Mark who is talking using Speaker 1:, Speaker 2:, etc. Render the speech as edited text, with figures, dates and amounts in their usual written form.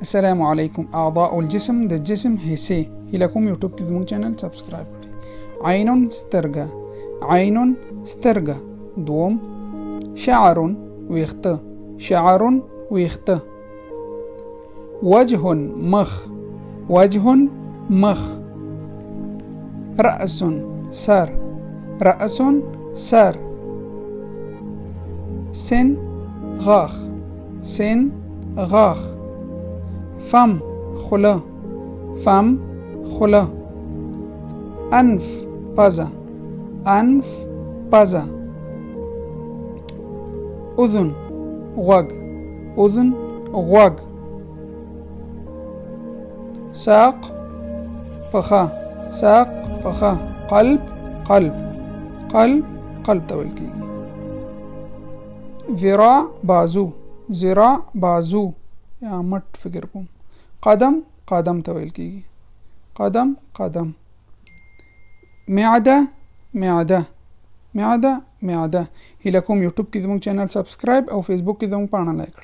Speaker 1: السلام علیکم. اعضاء الجسم، د جسم حصے. هیله کوم یوټیوب کې زموږ چینل سبسکرایب کړئ. عین سترګه، عین سترګه. دوم، شعر ویښته، شعر ویښته. وجه مخ، وجه مخ. رأس سر، رأس سر. سن غاښ، سن غاښ. فم خوله، فم خوله. انف پزه، انف پزه. اذن غوږ، اذن غوږ. ساق پښه، ساق پښه. قلب قلب، قلب قلب ته ویل کیږي. ذراع بازو، ذراع بازو یا مټ فکر کوم. قدم قدم ته ویل کیږي، قدم قدم. معده معده، معده معده. هیله کوم یوټیوب کې زموږ چینل سبسکرایب او فیسبوک کې زموږ پاڼه لایک کړئ.